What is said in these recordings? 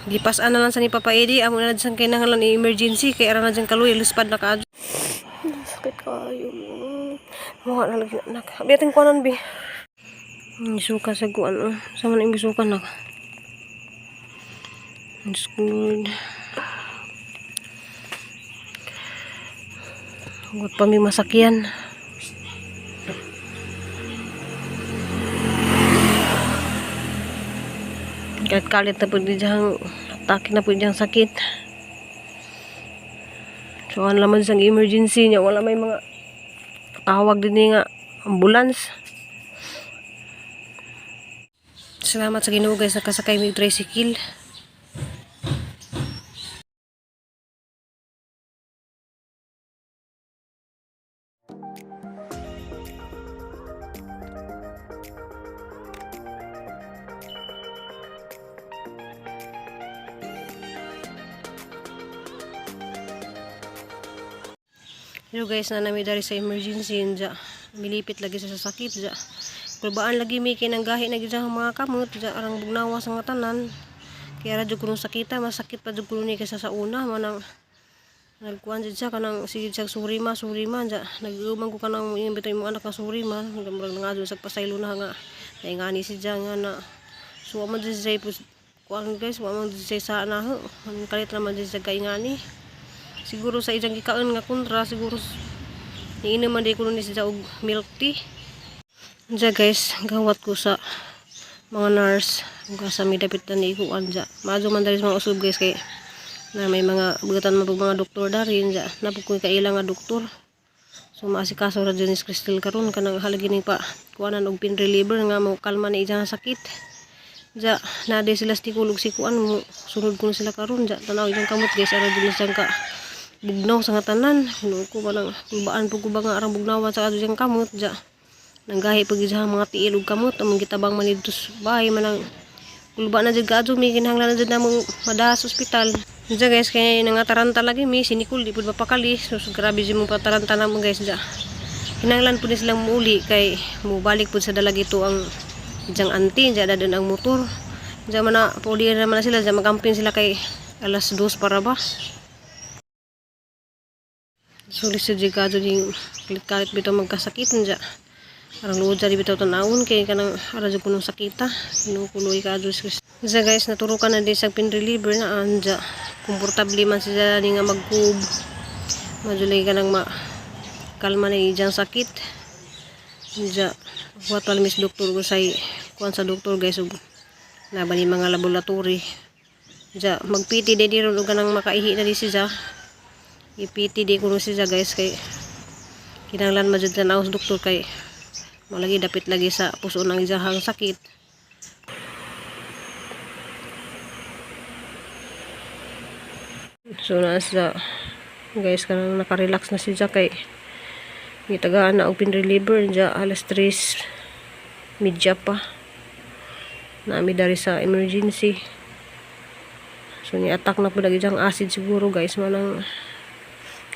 Gipas-an na lang sa ni Papa Eddie, amo na dyan kinahanglan i-emergency kay ara na dyan kaluy luspad na kaadyo. Sakit kaayo. Mga na lagi anak. Biating kuanan bi. Suka sa kuan oh. Sa man imong suka nak. Diyos ko, Lord. Huwag pa may masakyan. Kalit-kalit na po di diyang atake na po diyang sakit. So, ano naman siyang emergency niya. Wala may mga tawag din nga ambulance. Salamat sa Ginoo guys, nakasakay mi og tricycle. Hello guys, na nami dari sa emergency nja. Milipit lagi sa sakit ja. Kulbaan lagi mi kay nanggahi na gid ang mga kamot ja arang bugnawa sa nga tanan. Kaya ra jud kuno sakita, masakit pa jud kuno ni kaysa sa una manang nagkuan jud siya kanang sige siya sorry ma, sorry ma ja. Nag-umang ko kanang imong bitaw imong anak nga sorry ma, murag nangadto sa pasaylo na nga naingani si siya nga na. So wa man jud siya kuan guys, wa man jud siya sa na. Ang kalit naman jud siya kaingani. Siguro sa iyang gikaon nga kontra siguro niinom man di kuno ni siya og milk tea. Diya guys, gawat ko sa mga nurse ug sa mi dapit na ni ikuan dya. Maadyo man diri sa mga usab guys kay na may mga bugatan man pug mga doktor dari dya. Napug ko kaila nga doktor. So maasikaso ra jud ni Crystal karon kanang haligi ning pa kuanan og pain reliever nga mo kalma ni iyang sakit. Dya na di sila stikulog si kuan mo sunod ko na sila karon dya. Tanaw iyang kamot guys, ara jud ni siyang ka bugnaw sa nga tanan. Hinuo ko walang kulbaan pug ko ba nga arang bugnawan sa adto siyang kamot dya. Nanggahi pag isa mga tiil ug kamot among gitabang man didto sa bahay manang kulba na jud kaadto mi kinahanglan na jud namong madaha sa ospital. Diya guys kay nangataranta lagi mi si Nicole di pud mapakali. So, grabe jud mong pataranta namo guys diya. Kinahanglan pud ni silang muuli kay mubalik pud sa dalagito ang diyang auntie diya dadon ang motor. Diya man na pauli naman na sila diya magamping sila kay alas 2 para ba. So lisod jud kaadto ding kalit-kalit bitaw magkasakit diya. Arang luod sa bitaw tan-awon kay kanang ara jud kunong sakita. Kinukuloy ka adto sa Isa guys, naturukan na din sa pain reliever na anja. Komportable man siya ni nga magkub. Madulay ka nang ma kalma na ijang sakit. Anja, buhat pala miss doktor ko say kuan sa doktor guys ug laban ni mga laboratory. Anja, magpiti di ron ug kanang makaihi na di siya. Ipiti di kuno siya guys kay kinahanglan man jud tan-aw sa doktor kay malagi dapit lagi sa puso ng isahang sakit. So na siya guys kanang nakarelax na siya kay gitagaan na og pain reliever dya alas 3:30 pa nami dari sa emergency. So ni attack na po lagi diyang acid siguro guys manang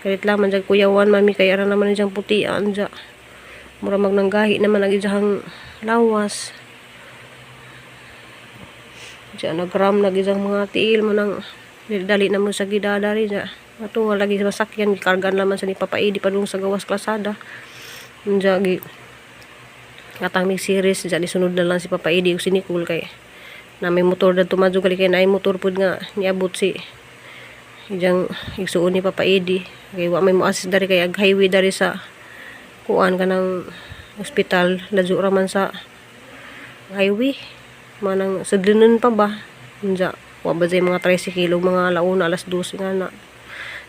kalit laman dyan kuyawan mami kay ara naman diyang putian dya. Mura magnanggahi naman ang iyang lawas. Diya nagram na iyang mga tiil mo nang dali na mo sa gidadari diya. Ato nga lagi sa masakyan gikargan naman sa ni Papa Edi padung sa gawas klasada. Diya gi katang mig series diya nisunod na lang si Papa Edi ug si Nicole kay na may motor na tumadyo kali kay naay motor pud nga niabot si iyang igsuon ni Papa Edi kay wa may mo-assist dari kay ag highway dari sa kuan kanang ospital ladyo ra man sa highway manang sudlonon pa ba unja wa ba jay mga tricycle ug mga alauna alas 12 nga na.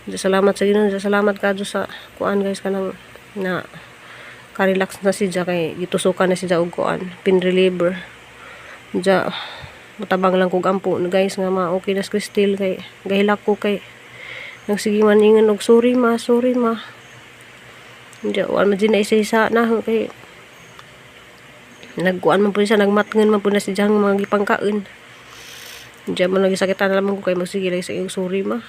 Unja, salamat sa Ginoo, unja, salamat kadto sa kuan guys kanang na ka-relax na siya kay gitusukan na siya og kuan pain reliever. Unja matabang lang kog ampo na guys nga ma-okay na si Cristel kay gahilak ko kay nagsige man ingon og sorry ma, sorry ma. Unja wa man jud na isa-isa na kay nagkuan man po siya, nagmatngon man po na siya ang mga gipangkaon. Unja man lagi sakitan na lamang ko kay magsige lang sa iyong sorry ma.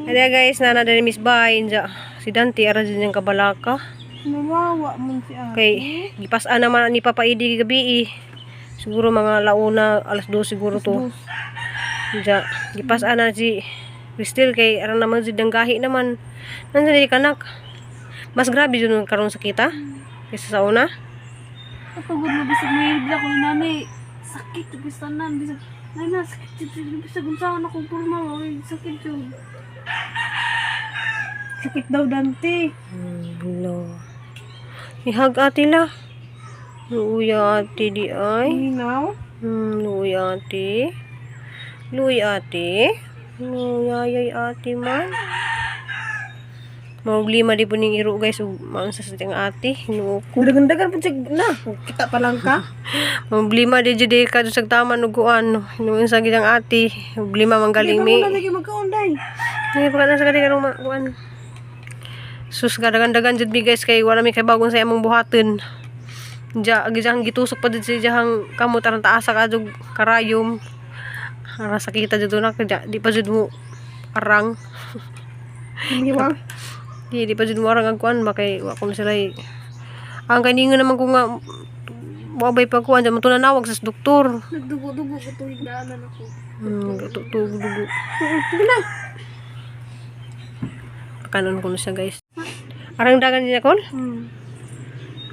Ada guys, nana diri Miss Bay unja si Dante ara jud niyang kabalaka. Nawawa man si ate. Kay gipas-an naman ni Papa Edi gabi eh. Siguro mga launa, alas 2 siguro to. Ja, gipas-an na si Cristel kay aran naman si danggahi naman. Nandiyan di kanak. Mas grabe jud karon sa kita kaysa sa una. Pagod mo bisag may bila ko ni nanay. Sakit jud bisanan bisag nay na sakit jud bisag unsa na akong porma oy sakit jud. Sakit daw dante. No. Ihag ate la. Luya ate di ay. Ninaw? Luya ate. Luya ate. Luya yay ate man. Maulima di po ning iro guys ug maunsa sa tiyang ate. Hinuo ko. Dagan-dagan po siya na. Kita pa lang ka. Problema di jud ka sa taman ug kuan. Hinuon sa gidang ate. Problema man galing mi. Di lagi magkaunday. Ay, baka nasa kadi karong kuan. Sus, kadagan-dagan jud mi guys kay wala mi kay bagong sa among buhaton. Ja, gijang gitusok pa jud sa ijahang kamot aron taasa ka jud karayom. Ara sakita jud na kaya di pa jud mo arang. Hindi ba? Di pa jud mo arang ang kuan ba kay wa ko sila. Ang kaningon naman ko nga wabay pa kuan mo tunanawag sa doktor. Nagdugo-dugo ko tuwing daanan ako. Dugo. Sige na. Pakanon ko na siya guys. Arang dagan niya kon?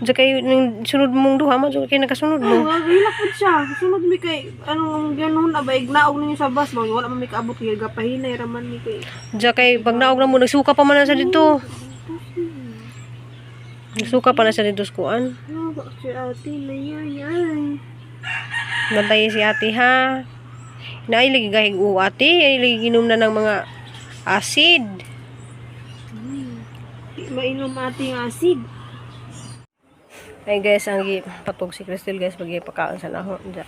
Diyan kayo, ning sunod mong duha mo, diyan kayo nakasunod mo. Oh, hilak po siya. Sunod mi kay anong ganon abay ignaog ninyo sa bus ba wala man mi kaabot kay gapahinay raman mi kay. Diyan kay, pag naog na mo, nagsuka pa man na siya dito. Nagsuka pa na siya dito sa kuan. Ano ba si ate na yan? Bantay si ate ha. Naay lagi gahig u ate, ay lagi ginom na ng mga acid. Di mainom ate ng acid. Ay guys, ang gi patog si Crystal guys pag pakaon sa naho diya.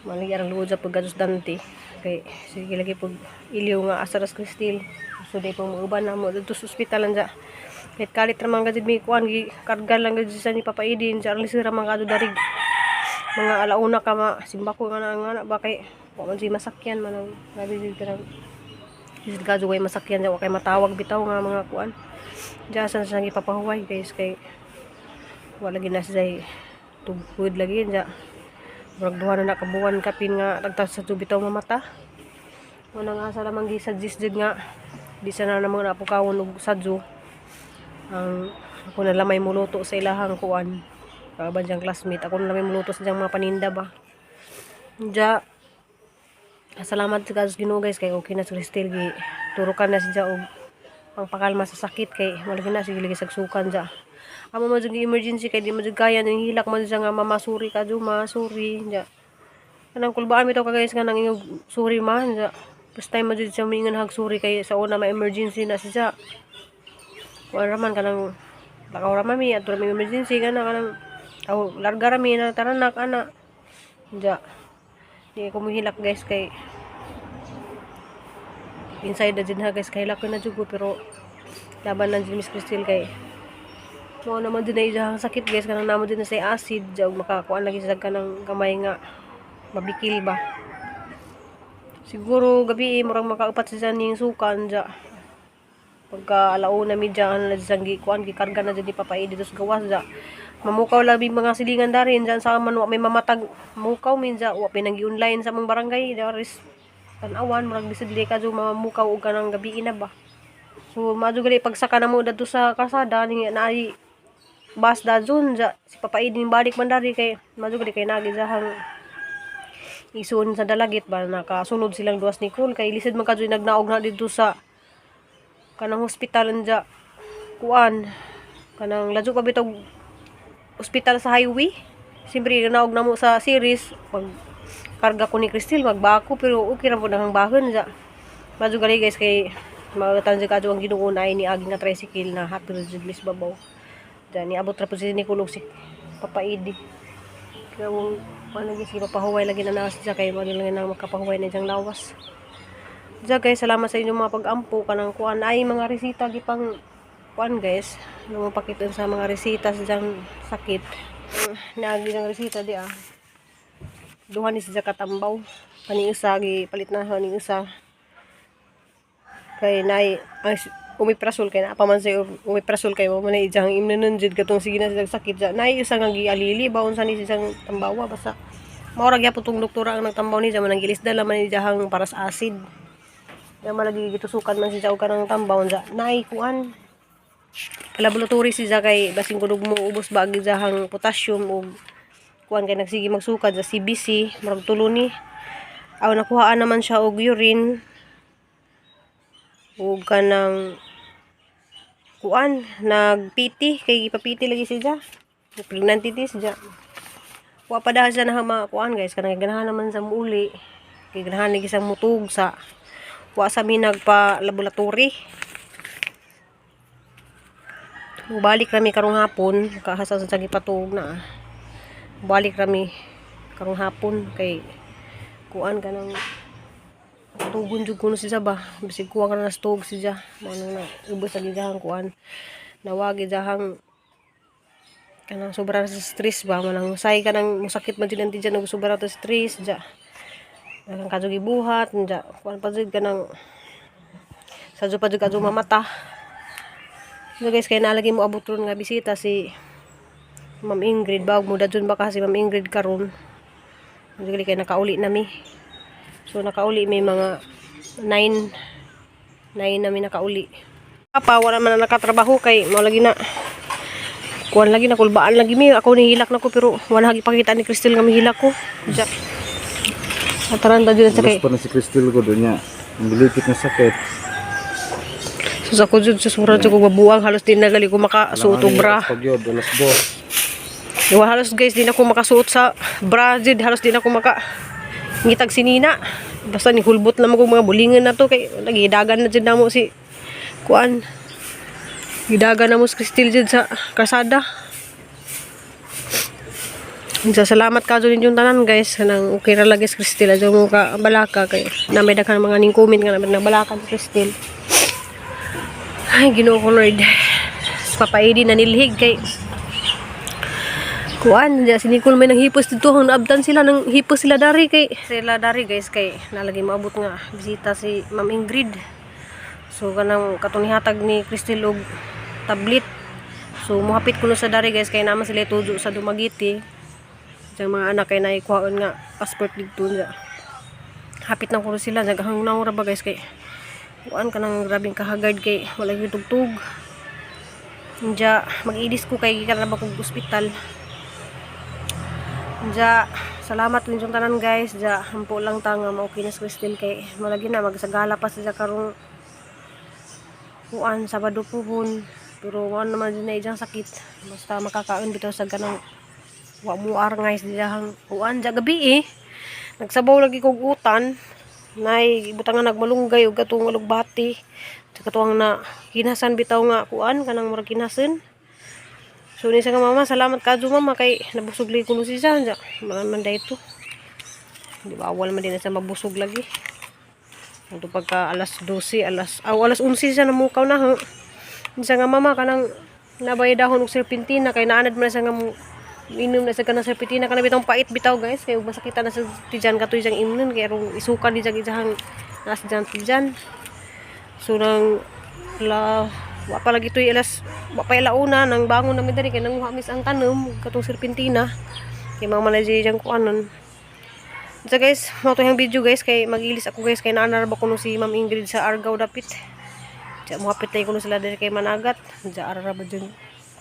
Malagi ang luod sa paggadus dante. Kay sige lagi pag iliw nga asa ras Crystal. So di po muuban na mo dito sa ospital lang diya. Kahit kalit ra man gud mi kuan gi karga lang gud sa ni Papa Edin sa arlis ra man kadto darig. Mga alauna ka ma simba ko nga na ba kay wa man siya masakyan man ang grabe jud kanang jud kadto way masakyan diya wa kay matawag bitaw nga mga kuan. Diya sa siya gipapahuway guys kay wala lagi na siya tugod lagi diya. Murag duha na nakabuwan kapin nga tagtas sa tubitaw mamata. Wala nga sa lamang gi-suggest jud nga di sa na namang napukawon og sadyo. Ang ako na lamay muluto sa ilahang kuan. Kaban diyang classmate. Ako na lamay muluto sa diyang mga paninda ba. Diya, salamat sa God's Ginoo guys kay okay na si Cristel gi turukan na siya og pangpakalma sa sakit kay wala na sige lagi sagsukan diya. Amo man jud emergency kay di man jud kaya ning hilak man siya nga mamasuri ka jud masuri diya. Kanang kulbaan bitaw ka guys nga nang inyong suri man diya. First time man jud siya moingon hag suri kay sa una ma emergency na siya. Kuan ra man kanang lakaw ra mami adto ra may emergency kana kanang aw larga ra mi na taranak ana. Diya. Di ko muhilak guys kay inside na jud ha guys kay hilak ko na jud ko pero laban lang jud Miss Crystal kay mao naman din na iyang sakit guys kanang namo din na sa acid diya ug makakuan lagi sa kanang gamay nga mabikil ba. Siguro gabi murag makaupat siya ning sukan diya. Pagka alauna mi diya na diyang gikuan gikarga na dyan ni Papa Edi dito sa gawas diya. Mamukaw labi mga silingan darin diyan sa man wa may mamatag mukaw min diya wa pinanggi online sa mga barangay diya ris tan-awan murag bisag di ka jud mamukaw og kanang gabi na ba. So madyo gali pagsaka na mo dadto sa kalsada ning naay bus da jud diya si Papa Edi balik man dari kay madyo gali kay nagi diyahang isuon sa dalagit ba nakasunod silang duwas ni Cole kay lisod man kadyo nagnaog na didto sa kanang hospital anja kuan kanang ladyo pa bitog ospital sa highway. Siyempre naog na mo sa series pag karga ko ni Cristel magbako pero okay ra po nang bahon ja. Madyo gali guys kay magatan jud kadyo ang Ginoo na ni agi nga tricycle na happy jud mis babaw. Diyan niabot ra po si Nicole og si Papa Edi. Kaya kung ano lagi si papahuway lagi na nas siya kay wala lang na makapahuway na diyang lawas. Diyan guys, salamat sa inyong mga pag-ampo kanang kuan ay mga resita gipang kuan guys. Ano mo pakiton sa mga resita sa diyang sakit. Naagi ng resita di ah. Duha ni siya katambaw. Kaning usa gi palit na kaning usa. Kay nay ang Omeprazole kay naa pa man sa omeprazole kay mo man na ijang imnonon jud katong sige na sila sakit ja. Naay usa nga gialili ba unsa ni siyang tambawa, basta mao ra gyapon tong doktora ang nagtambaw ni siya man, ang gilisda man ni ijahang para sa acid. Ya malagi gitusukan man siya og kanang tambaw ja. Naay kuan laboratory siya kay basin kunog mo ubos ba ang ijahang potassium ug kuan kay nagsige magsukad sa CBC, murag tulo ni. Aw, nakuhaan naman siya og urine ug kanang kuan nag-PT kay gipa-PT lagi siya. Pregnant siya. Wa pa dahil siya na kuan, guys, kanang ganahan naman sa muuli. Kay ganahan lagi sa mutug sa wa sa mi nagpa laboratory. Balik rami karong hapon, kahasa sa gipatug na. Balik rami karong hapon kay kuan kanang tugon jud kuno siya ba, bisig kuwang ka na sa siya mao na ubos sa gidahang kuan nawagi dahang kanang sobra sa stress ba, manang say kanang musakit man jud ang tiyan og sobra ta stress ja, kanang kadto gibuhat ja, kuan pa jud kanang sa pa jud kadto mamata. So guys, kay nalagi mo abot ron nga bisita si Ma'am Ingrid, bawag mo dadun ba kasi Ma'am Ingrid karon. Hindi kay nakauli na mi. So nakauli may mga 9 9 na mi nakauli. Pa wala man na nakatrabaho kay mo lagi na kuan lagi na kulbaan lagi mi, ako nihilak na ko pero wala lagi pakita ni Crystal nga mihilak ko. Ja. Ataranta jud sa kay. Gusto pa na si Crystal ko doon niya. Ang bilipit na sakit. So sa ko jud sa sura jud ko mabuang, halos di na gali ko makasuot og bra. Pag yun, 2:00. Wa halos, guys, di na ko makasuot sa bra jud, halos di na ko maka ngitag sinina. Basta ni hulbot na mo kong mga bulingan na to kay nagidagan na jud namo si kuan. Gidagan na mo si Crystal jud sa kasada. Sa salamat ka jud ninyong tanan, guys, kanang okay ra lagi si Crystal, adyo mo ka balaka kay na may daghan mga ning comment nga na balaka si Crystal. Ay, Ginoo ko Lord. Sa Papa Edi nanilhig kay kuan diya si Nicole may nanghipos dito hang naabtan sila nang hipos sila dari kay sila dari, guys, kay nalagi maabot nga bisita si Ma'am Ingrid. So kanang katong nihatag ni Crystal og tablet. So muhapit kuno sa dari, guys, kay naman sila tujo sa Dumaguete. Sa mga anak kay naikuhaon nga passport didto niya. Hapit na kuno sila, naghangnaw ra ba, guys, kay kuan kanang grabing kahagard kay wala gyud tugtog. Diya, mag-ilis ko kay gikan na ba kog ospital. Diya, salamat ninyong tanan, guys. Diya, hampo lang ta nga ma-okay na si Crystal kay malagi na magsagala pa siya karong kuan Sabado puhon. Pero kuan naman din na ijang sakit. Basta makakaon bitaw sa ganang wa mo arngay sa diyahang kuan ja gabi eh. Nagsabaw lagi kog utan. Nay butangan nagmalunggay ug katong alugbati. Sa katuang na kinasan bitaw nga kuan kanang murag kinasan. So ni sa nga mama, salamat kadyo mama kay nabusog lagi kuno siya. Ja, man man dayto. Di bawal man din na siya mabusog lagi. Ito pagka alas 12, alas, aw, alas 11 siya namukaw na ha. Ni sa nga mama kanang nabay dahon og serpentina kay naanad man na siya nga inom na sa kanang serpentina, kanang bitong pait bitaw, guys, kay masakitan na sa tiyan katoy siyang imnon kay arong isuka di siyang ijahang nasa tiyan tiyan. So nang la wa pa lagi to'y alas wa pa ilauna nang bangon nami diri kay nanguha mis ang tanom katong serpentina kay mama na diyang kuanon. So guys, mao to yung video, guys, kay magilis ako, guys, kay naanar ba kuno si Ma'am Ingrid sa Argao dapit. Diya muhapit tayo kuno sila diri kay Managat. Diya ara ra ba dyan.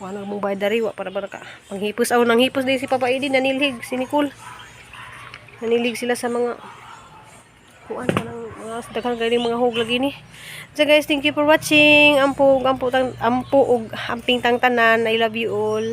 Kuha na mong bayad dari wa para ba naka panghipos aw nanghipos din si Papa Edi, nanilhig si Nicole. Nanilig sila sa mga kuan kanang mga daghan kay mga hog lagi ni. So guys, thank you for watching. Ampo ampo tang ampo og amping tang tanan. I love you all.